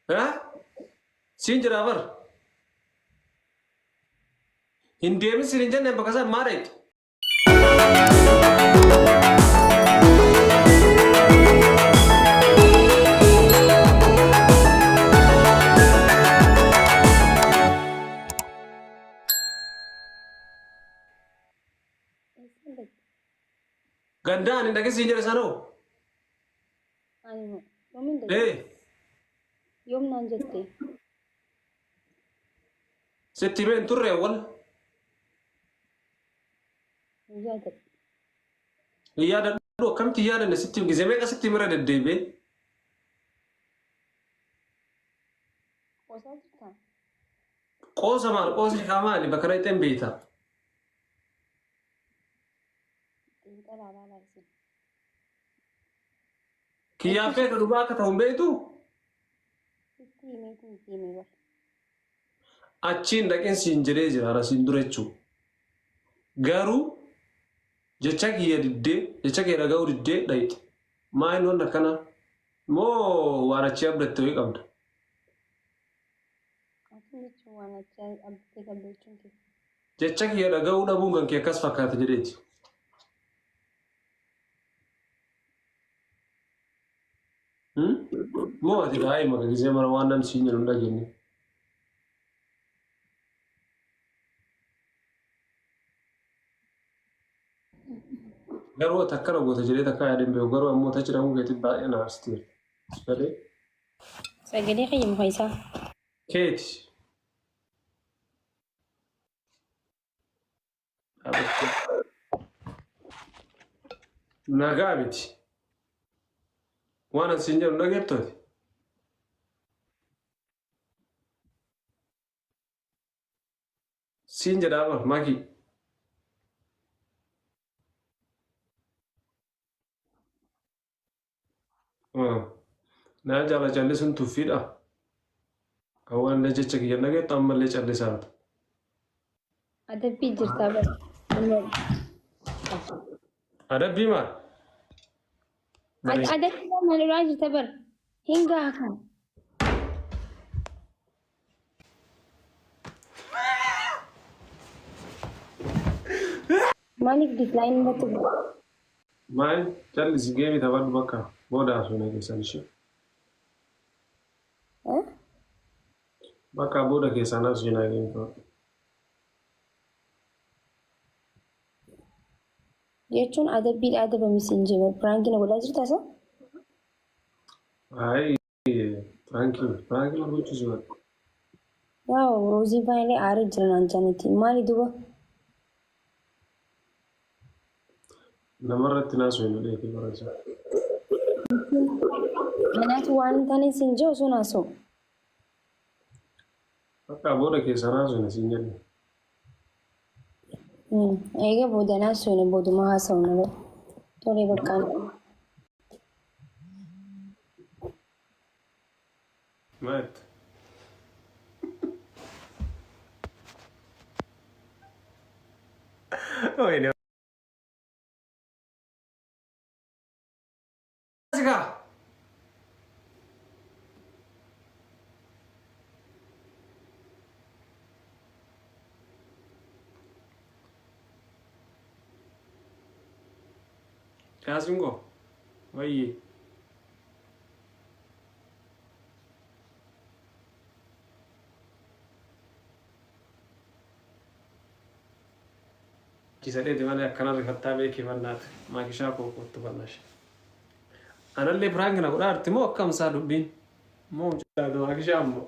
Ha? Siin jedhaa bar. Hin deemin siin hin jenneen bakka isaan maa dhayxe? Eessan dhaqxe? Gandaa ani dhaqin siin jedhe sanoo. Ani moo yoomin dhaqe? Ee Yoom naan jette? Sitti himee hin turre awwal. Hin yaadadhu. Hin yaadadhu akkamitti hin yaadanne sitti gizee meeqa sitti himira deddeebi'ee. Qoosaa jirtaa? Qoosa maal qoosni kaa maali bakka dhaqxee hin beekta. Xiinxalaa laalaa isin. Kiyyaaf feeta dhugaa akka ta'u hin beektu. Sitti himeetiin itti hime bar. Achiin dhaqin siin jedhee jira ana siin dura jechuu. Garuu jecha kiyya diddee jecha kee dhaga'uu diddee dhayxe. Maa inni wanni akkanaa? Moo waan achii abdatte wayii qabda? Akkam jechuun waan achi abdattee qabda jechuun kee. Jecha kiyya dhaga'uu dhabuun kan kee akkas fakkaata jedheeti. Hmm? Moo ati daa'ima ka gisee mara waan namni siin jedhu hin dhageenye. Garuu ati akkana goota jedhee takkaa yaadeen beeku garuu ammoo tachi dhaquu keetiif baay'ee na aarsiteerta. Galee Sagalee kiyya muka isaa. keeti. Dhaabattee. Nagaa miti. Waan an siin jedhu dhageettu ati. Siin jedhaa bar makii. Naa jaala callisuun tuffiidha. Awwaallee jecha kiyya dhageettu ammallee callisaarta. Adabbii jirtaa bar. Adabbii maal? Adabbii maal irraa jirta bar. Hin gaha kan. Maaliif decline irratti godha? Maal callisi geemii taphadhu bakka booda haasofna keessan ishee. Eh? Bakka booda keessaan haasofna geemii taphadhu. Jechuun adabbiidha adabami siin jee piraanki na godhaa jirta isa? Ayi piraankii piraankii maal gochuu si godha? Waaw rooziin faanillee aaree jira naan jaaniti maali duba? Namarratti naasuu hin dheekee barreessa. Anaatu waan hin taane siin jee osoo naasa'u. Bakka booda keessaa naasuu siin jedhe. Eega booda naasuu booduma haasa'u malee. Tolee bakkaan. Maal jette? Wayne. Sigaa. Yaasin koo. Wayyee. Chisadheeti malee akkana rifattaa beekii bannaati. Maakishaa koo kottu bannash. Anallee piraanki na godhaa jirti moo akkam isaa dubbiin? Moo mucaa maakishaa ammoo.